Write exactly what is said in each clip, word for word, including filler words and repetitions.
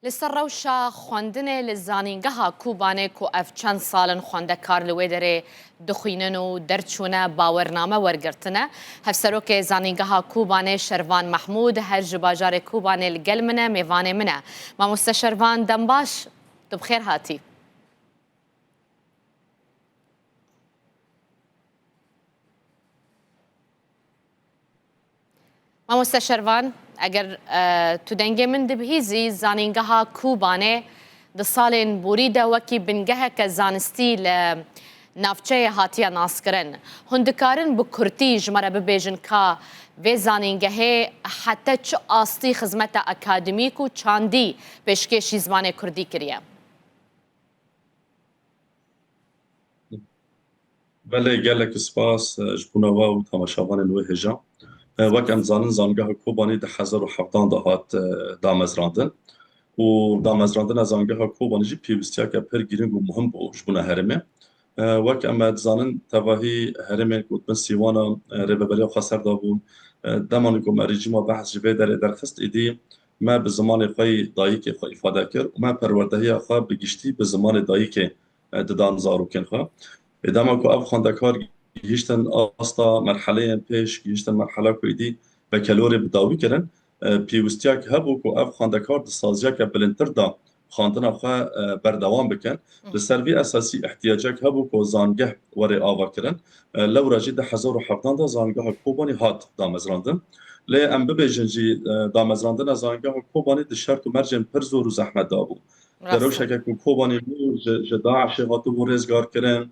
Li ser rewşa xwendinê li Zanîngeha Kobanê ku ev çend sal in xwendekar li wê derê dixwînin û derçûne bawername wergirtine, Hevserokê Zanîngeha Kobanê Şervan Mehmûd her ji bajarê Kobanê li gel min e, mêvanê min e. Mamoste Şervan, dem baş, tu bi xêr hatî. Mamoste Şervan, eger, e, tu dengê min dibihîzî, Zanîngeha Kobanê di salên borî de wekî bingeheke zanistî li navçeyê hatiye naskirin. Hûn dikarin bi kurtî ji me re bibêjin ka vê zanîngehê hete çi astî xizmeta akademîk û çandî pêşkêşî zimanê kurdî kiriye? Belê, gelek spas, e, ji bona we û temaşevanên wê hêja. E, wek em dizanin, Zangeha Kobanî di hezar û hevdan de hat, e, damezrandin û damezrandina Zangeha Kobanî jî pêwîstiyeke pir girîng û muhim bû ji bona herêmê. E, wek em dizanin, tevahî herêmên ku dibin sîwana, e, Rêveberiya Xweser de bûn. E, demanî ku me rejîma behs ji vê derê derxist, êdî me bi zimanê xwe yî dayikê xwe îfade kir û me perwerdehiya xwe bi giştî bi zimanê dayikê e, didan zarokên xwe. Ê dema ku ev xwendekar gihîştin asta merheleyên pêş, gihîştin merhela ku êdî bekelorê bi dawî kirin, e, pêwîstiyek hebû ku ev xwendekar di saziyeke bilindtir de xwendina xwe, e, berdewam bikin. Li ser vî esasî ihtiyacek hebû ku zangeh were ava kirin. E, lewra jî di hezar û hevdan de Zangeha Kobanî hat damezrandin. Lê em bibêjin jî, e, damezrandina Zangeha Kobanî di şert û mercên pir zor û zehmet de bû. Di Rast e. rewşeke ku Kobanî bû, ji, ji DAIŞê hatibû rêzgarkirin,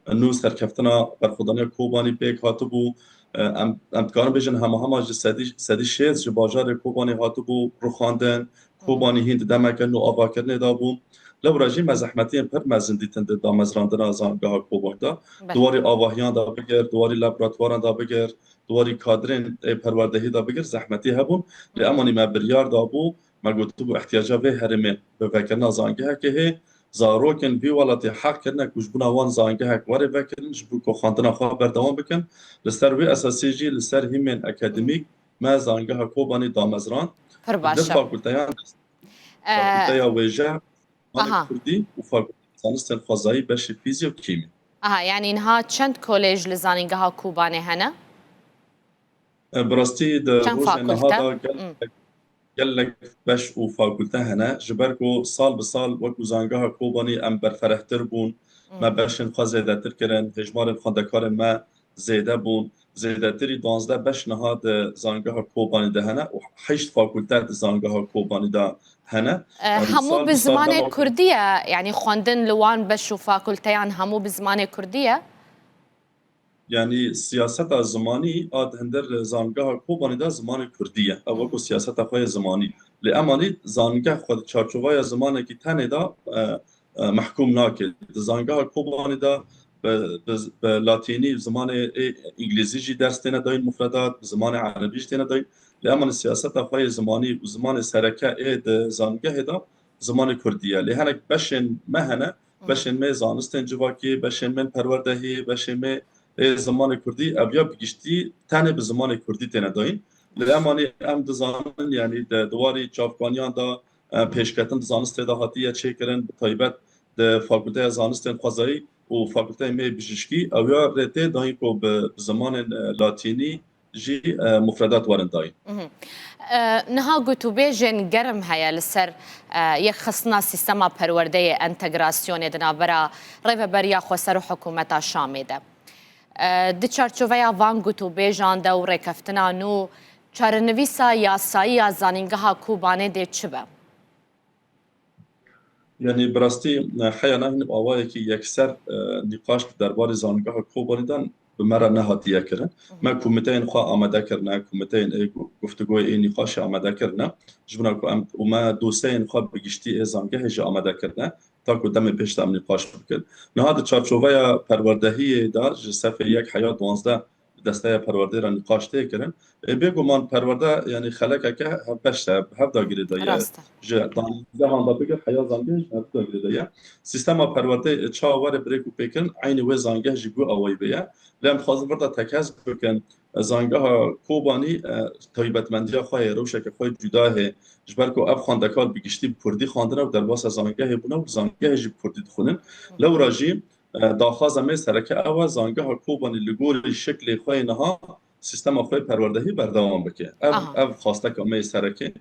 nû serkeftina berxwedaniya Kobanî pêk hatibû. Em, em dikarin bêjin hema hema ji sedî, sedî şêst ji bajarê Kobanî hatibû rûxandin. Kobanî hîn di demeke nû avakirinê de bû. Lewra jî me zehmetiyên pir mezin dîtin di damezrandina Zangeha Kobanî de. Belê. Di warî avahiyan de bigir, di warî laboratuwaran de bigir, di warî kadrên ê perwerdehî de bigir, zehmetî hebûn. Lê emanî me biryar dabû, me gotibû, ihtiyaca vê herêmê bi vekirina zangehekê hê, zarokên vî welatê heq kirine ku ji bona wan zangehek were vekirin, ji bo ku xwendina xwe berdewam bikin. Li ser wê esasê jî li ser hîmên akademîk me Zangeha Kobanî damezrand. Pir baş e. Di fakulteyan, E, fakulteya wêje, zimanê Aha. kurdî û fakulteya zanistên xwezayî beşê fîzya û kîmya. Aha, yanî niha çend kolej li Zanîngeha Kobanê hene? E, bi rastî di Çend rojên niha fakulte? de gel-, Hmm. gelek beş û fakulte hene. Ji ber ku sal bi sal wekû Zangeha Kobanî em berferehtir bûn, Hmm. me beşên xwe zêdetir kirin, hêjmarên xwendekarên me zêde bûn. Zêdetirî duwazdeh beş niha di Zangeha Kobanî de hene û heşt fakulte di Zangeha Kobanî de hene. E, Em hemû sal bi bi sal zimanê dema kurdî ye? Yanî xwendin li wan beş û fakulteyan hemû bi zimanê kurdî ye? Yanî siyaseta zimanî a di hundir Zangeha Kobanî de zimanê kurdî ye. Ev wekû siyaseta xwe ye zimanî. Lê emanî zangeh xwe di çarçoveya zimanekî tenê de, e, e, mehkûm nake. Di Zangeha Kobanî de bi, bi, bi latînî, zimanê ê, îngilîzî jî ders têne dayîn mufredat, bi zimanê erebî jî têne dayîn. Lê emanî siyaseta xwe yê zimanî û zimanê sereke ê di zangehê de zimanê kurdî ye. Lê hinek beşên me hene, Hı. beşên me yê zanistên civakî, beşên me yên perwerdehî, beşên me ê zimanê kurdî, ev ya bi giştî tenê bi zimanê kurdî têne dayîn. Lê emanî em dizanin, yanî di, di warî çavkaniyan de, e, pêşketin di zanistê de hatiye çêkirin, bi taybet di Fakulteya Zanistên Xwezayî û Fakulteyê me yê Bijîşkî, ew ya rê tê dayîn ku bi, bi zimanên, e, latînî jî, e, mufredat werin dayîn. Mhm. E, niha gotûbêjên germ heye li ser, e, yekxistina sîstema perwerdeyê entegrasyonê di navbera Rêveberiya Xweser û Hikûmeta Şamê de. E, di çarçoveya van gotûbêjan de û rêkeftina nû, çarenivîsa yasayî ya Zanîngeha Kobanê dê çi be? Yanî bi rastî, e, heya nahîn bi awayekî yekser, e, nîqaş di derbarê Zanîngeha Kobanî de bi me re nehatiye kirin. Hı hı. Me komîteyên xwe amade kirine, komîteyên ê gu-, guftûgoyê ê nîqaşê amade kirine. Ji bona ku em û me dosyeyên xwe bi giştî ê zangehê jî amade kirine. Ta ku demê pêş de em nîqaş bikin. Niha di çarçoveya perwerdehiyê de ji sefê yek heya duwazdeh bi desteya perwerdeyê re nîqaş tê kirin. Ê, bêguman perwerde, yanî xelekeke hevbeş e, bi hev de girêdaye. Rast e. Ji dangehan de bigir heya zangehê ji hev de girêdaye. Sîstema perwerdeyê, ê, çawa were bi rêk û pê kirin, eynî wê zangeh jî bi wê awayî bê ye. Lê em dixwazin vir de tekez bikin, Zangeha Kobanî, e, taybetmendiya xwe ye, rewşeke xwe cuda heye. Ji ber ku ev xwendekar bi giştî bi kurdî xwendine û derbasa zangehê bûne û zangehê jî bi kurdî dixwînin. Lewra jî, e, daxwaza me sereke ew e, zangeha Kobanî li gorî şeklê xwe yê niha sîstema xwe yê perwerdehî berdewam bike. Ev, Aha. ev xwasteka me yê sereke.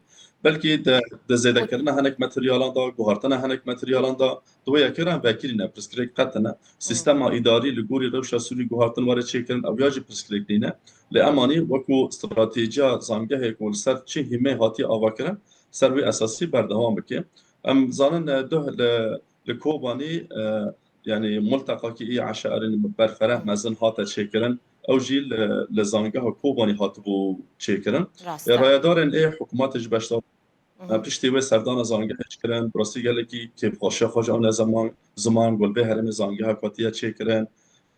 Belkî di, di zêdekirina hinek materyalan de, guhartina hinek materyalan de, di wê yekê re em vekirî ne, pirsgirêk qet tune. Sîstema îdarî li gorî rewşa Sûrî guhartin were çêkirin, ew ya jî pirsgirêk nîne. Lê em anî wekû stratejiya zangehê ku li ser çi hîmê hatiye avakirin, ser wê esasî berdewam bike. Em zanin, e, duh li, li Kobanî, e, yanî multeqakî î eşairên berfereh mezin hate çêkirin. Ew jî li, li zangeha Kobanî hatibû çêkirin. Rast Ê e. Rayedarên ê hikûmetê ji beşdar Mhm. Piştî wê serdana zangehê çêkirin, bi rastî gelekî kêfxweşiya xwe ji ew ne ziman, ziman ku li vê herêmê zangeha hatiye çêkirin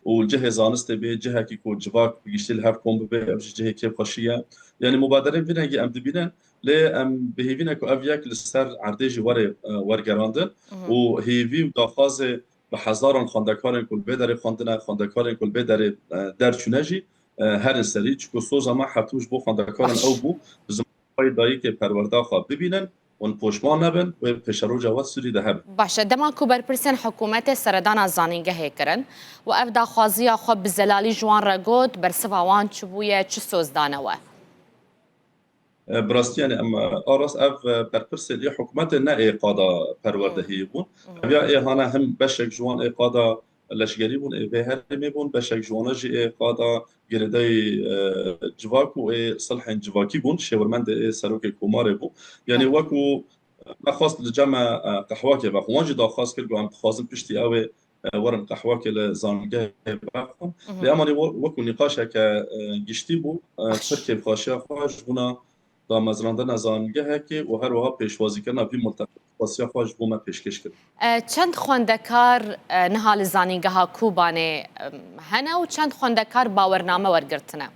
û cihê zanistê bê cihekî ku civak bi giştî li hev kom bibe, ev jî cihê kêfxweşî ye. Yanî mubaderên vî rengî em dibînin, lê em bi hêvî ne ku ev yek li ser erdê jî were, e, wergerandin Mhm. û hêvî û daxwazê bi hezaran xwendekarên ku li vê derê xwendine, xwendekarên ku li vê derê, e, derçûne jî, e, herin serî. Çiku soza me hetim ji bo xwendekaran Baş. ew bû, bi ziman xwe yê dayikê perwerda xwe bibînin, hûn poşman nebin, wê pêşeroja we Sûrî de hebe. Baş e, dema ku berpirsên hikûmetê seredana zanîngehê kirin û ev daxwaziya xwe bi zelalî ji wan re got, bersiva wan çi bûye, çi soz dane we? E, bi rastî, yanî em, e, a rast ev, e, berpirsên ê hikûmetê ne ê qada perwerdehiyê bûn. Mhm. Ev ya ê hane him beşek ji wan ê qada leşgerî bûn, ê vê herêmê bûn, beşek ji wana jî ê qada girêdayî, e, civak û ê silhên civakî bûn, şêwirmendê ê serokê komarê bû. Yanî Hı. wekû me xwest li cem me, e, qehwakê vexwin. Wan jî daxwaz kir ku em dixwazin piştî ew ê, e, werin qehwakê li zangehê vexwin. Mhm. Lê em anî we-, wekû nîqaşeke, e, giştî bû, e, Baş. pir kêfxweşiya xwe ji bona damezrandina zangehekê û her wiha pêşwazîkirina vî multeqê xwasiya xwe ji bo me pêşkêş kir. E, çend xwendekar, e, niha li Zanîngeha Kobanê, em, hene û çend xwendekar bawername wergirtine?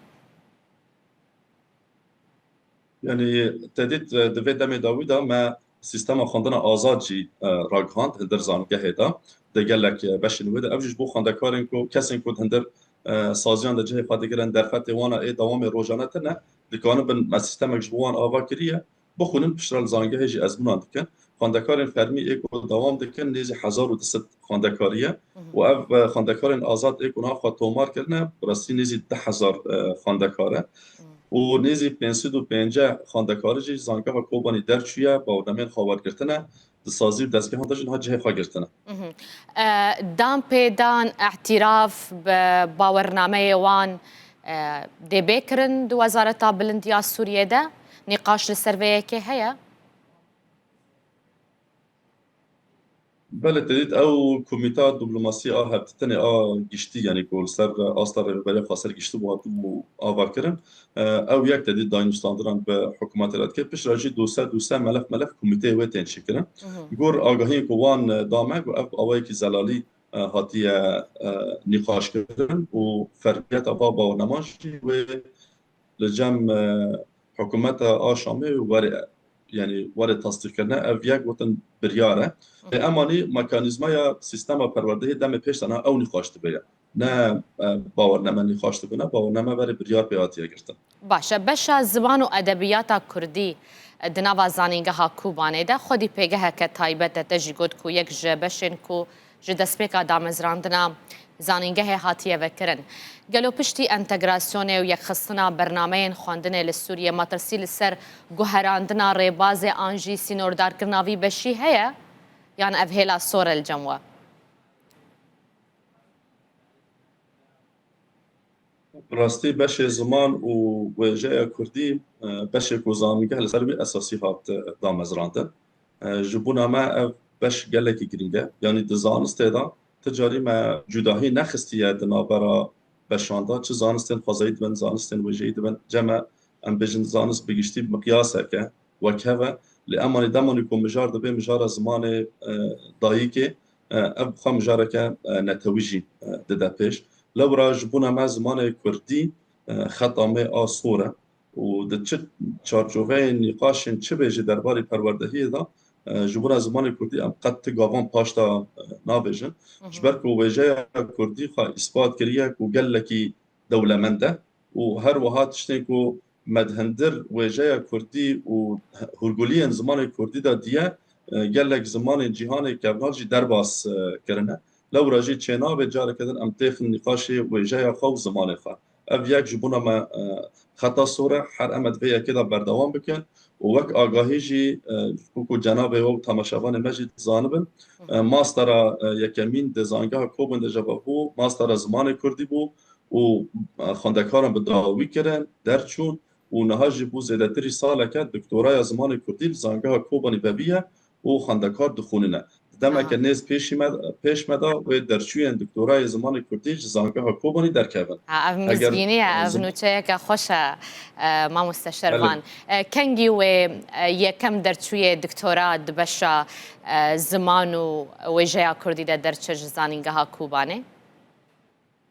Yanî, te dît, e, di vê demê dawî de me sîstema xwendina azad jî, e, ragihand, hindir zanîngehê de, di gelek, e, beşên wê de. Ev jî ji bo xwendekarên ku, kesên ku di hindir, e, saziyan de cihê xwe digirin, derfetê wan e, ê dewamê rojane tune, dikarin bin, me sîstemek ji bo wan ava kiriye, bixwînin, piştre li zanîngehê jî ezmûnan dikin. Xwendekarên fermî ê ku dewam dikin, nêzî hezar û du sed xwendekar e. Mhm. Û ev, e, xwendekarên azad ê ku niha xwe tomar kirine, bi rastî nêzî du hezar, e, xwendekar e. Mhm. Û nêzî pênc sed û pêncî xwendekar jî zanîngeha Kobanî derçûye, bawernameyên xwe wergirtine, di sazî û dezgehan de jî niha cihê xwe girtine. Mhm. E, dan pêdan, îtiraf bi bawernameyê wan, e, dê bê kirin di Wezareta Bilind ya Sûriyê de? Nîqaş li ser vê yekê heye? Belê, te dît ew komîta diplomasî a hevdîtinê a giştî, yanî ku li ser asta rêveberiya xweser giştî bû, hatibû avakirin. E, ew yek te dît dayînûstandinan bi hikûmetê re dike. Piştre jî dose dose, melef melef komîteyê wê tên çêkirin. Mhm. Gor agahiyên ku wan, e, da me, ku ev awayekî zelalî, e, hatiye, e, nîqaşkirin û fermiyeta va bawernaman jî wê li cem, e, hikûmeta a Şamê were, yanî were tasdîqkirine, ev yek gotin biryar e. Lê Hı hı. em anî mekanîzmaya sîstema perwerdehê demê pêş de niha ew nîqaş dibe ye. Ne, e, bawername nîqaş dibe, ne bawername berê biryar pê hatiye girtin. Baş e, beşa ziman û edebiyata kurdî, e, di nava Zanîngeha Kobanê de xwedî pêgeheke taybet e. Te jî got ku yek ji beşên ku ji destpêka damezrandina zanîngehê hatiye vekirin. Gelo piştî entegrasyonê û yekxistina bernameyên xwendinê li Sûriyê, metirsî li ser guherandina rêbazê an jî sînordarkirina vî beşî heye? Yan ev hêla sor e li cem we? Bi rastî beşê ziman û wêjeya kurdî, e, beşê ku zanîngeh li ser wî esasî hat, e, damezrandin. E, ji bona me ev beş gelekî girîng e. Yanî di zanistê de ti carî me cudahî nexistiye di navbera beşan de. Çi zanistên xwezayî dibin, zanistên wêjeyî dibin. Cem e, em bêjin zanist bi giştî miqyaseke wekhev e. Lê em anî demanî ku mijar dibe mijara zimanê, e, dayikê, e, ev bi xwe mijareke, e, netewî jî, e, dide pêş. Lewra ji bona me zimanê kurdî, e, xeta me a sor e û di çi çarçoveyê nîqaşên çi bê ji derbarê perwerdehiyê de, e, ji bona zimanê kurdî em qet ti gavan paş de, e, navêjin. Hı hı. Ji ber ku wêjeya kurdî xwe îspat kiriye ku gelekî dewlemend e û her wiha tiştên ku me di hundir wêjeya kurdî û hûrguliyên zimanê kurdî de diye, e, gelek zimanên cîhanê kevnar jî derbas, e, kirine. Lewra jî çênabe careke din em têxin nîqaşê wêjeya xwe û zimanê xwe. Ev yek ji bona me, e, xeta sor e, her em ê di vê yekê de berdewam bikin û wek agahî jî, e, wekû cenabê we û temaşevanê me jî dizanibin, e, mastera, e, yekemîn di Zangeha Kobanî de jî vebû, mastera zimanê kurdî bû û, e, xwendekaran bi dawî kirin, derçûn û niha jî bû zêdetirî saleke doktoraya zimanê kurdî li Zangeha Kobanî vebiye û xwendekar dixwînine. Di demeke nêz pêşî me, pêş me de wê derçûyên doktorayê zimanê kurdî ji Zangeha Kobanî derkevin. Ha, ev Eger, mizgînî ye, e, ev zim- nûçeyeke xweş e, e, mamoste Şervan. E, kengî wê, e, yekem derçûyê doktora di beşa, e, ziman û wêjeya kurdî de derçe ji Zanîngeha Kobanê?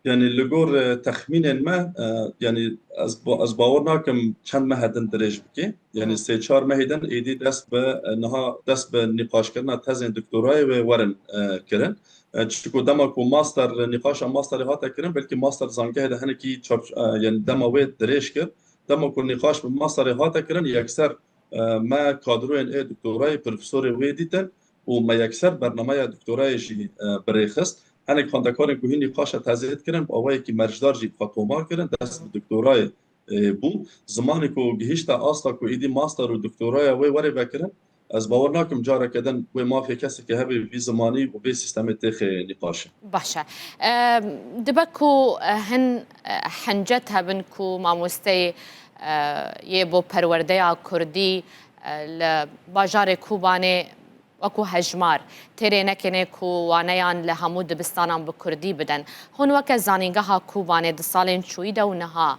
Yani li gor, e, texmînên me, e, yani ez ba-, ez bawer nakim çend mehe din dirêj bike. Yani sê çar mehê din êdî dest bi, e, niha dest bi nîqaşkirina tezên doktorayê wê werin, e, kirin. E, çiko dema ku master, nîqaşa masterê hate kirin, belkî master zangehê de hinekî çar-, e, yani dema wê dirêj kir. Dema ku nîqaş bi masterê hate kirin, yekser, e, me kadroyên ê doktorayê, profesorê wê dîtin û me yekser bernameya doktorayê jî, e, bi rê xist. Hinek xwendekarên ku hîn nîqaşa tezê dikirin, bi awayekî mercdar jî xwe tomar kirin, dest bi doktorayê, e, bû. Zimanê ku gihîşte asta ku êdî master û doktoraya wê were vekirin, ez bawer nakim careke din wê mafê kesekê hebe vî zimanî û vê sîstemê têxe nîqaşê. Baş e. E, dibe ku, e, hin, e, hincet hebin ku mamosteyê, e, yê bo perwerdeya kurdî, e, li bajarê Kobanê wekû hejmar, têrê nekêne ku waneyan li hemû dibistanan bi kurdî bidin. Hûn weke Zanîngeha Kobanê di salên çûyî de û niha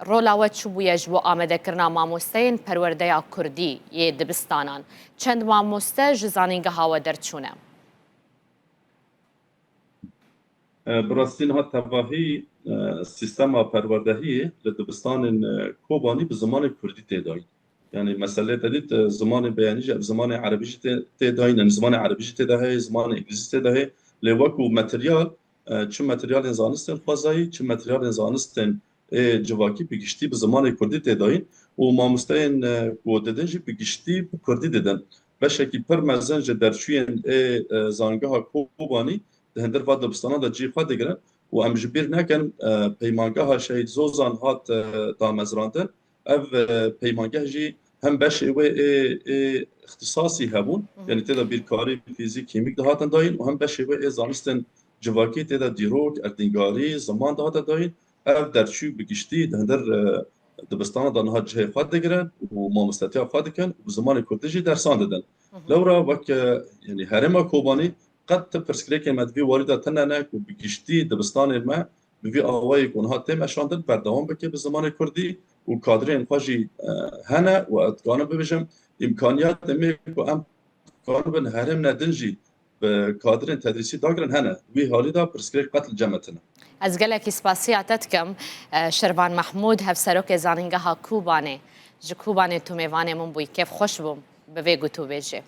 rola we çi bûye ji bo amadekirina mamosteyên perwerdeya kurdî yê dibistanan? Çend mamoste ji zanîngeha we derçûne? E, bi rastî niha tevahî, e, sîstema perwerdehiyê li dibistanên, e, Kobanî bi zimanê kurdî tê dayîn. Yani meselê te dît, e, zimanê beyanî jî, ev zimanê erebî jî tê, tê dayîn, yani zimanê erebî jî tê de heye, zimanê îngilîzî tê de heye. Lê wekû materyal, e, çi materyalên zanistên xwezayî, çi materyalên zanistên ê civakî bi giştî bi zimanê kurdî tê dayîn û mamosteyên, e, ku didin jî bi giştî bi kurdî didin. Beşekî pir mezin ji derçûyên ê, e, zangeha Kobanî di hundir va dibistana de cihê xwe digirin û em ji bîr nekin, e, peymangeha Şehîd Zozan hat, e, damezrandin. Ev, e, peymangeh jî hem beşê wê ê, ê îxtisasî hebûn, Hı hı. yani tê de bîrkarî, fîzîk, hîmîk dihatin dayîn û hem beşê wê ê zanistên civakî tê de dîrok, erdnîgarî, ziman dihate dayîn. Ev derçû bi giştî di hundir, e, dibistana de niha cihê xwe digirin û mamostetiya xwe dikin û bi zimanê kurdî jî dersan didin. Hı hı. Lewra wek, e, yani herêma Kobanî qet ti pirsgirêkên me di vî warî de tune ne ku bi giştî dibistanê me bi vî awayî ku niha tê meşandin berdewam bike bi zimanê kurdî û kadrên xwe jî, e, hene û ez dikarim bibêjim îmkaniyatê me ku em karibin herêmne din jî bi kadrên tedrîsî dagirin hene. Wî halî de pirsgirêk qet li cem me tune. Ez gelekî spasiya te dikim, e, Şervan Mehmûd, Hevserokê Zanîngeha Kobanê. Ji Kobanê tu mêvanê min bûyî, kêfxweş bûm bi vê gotûbêjê.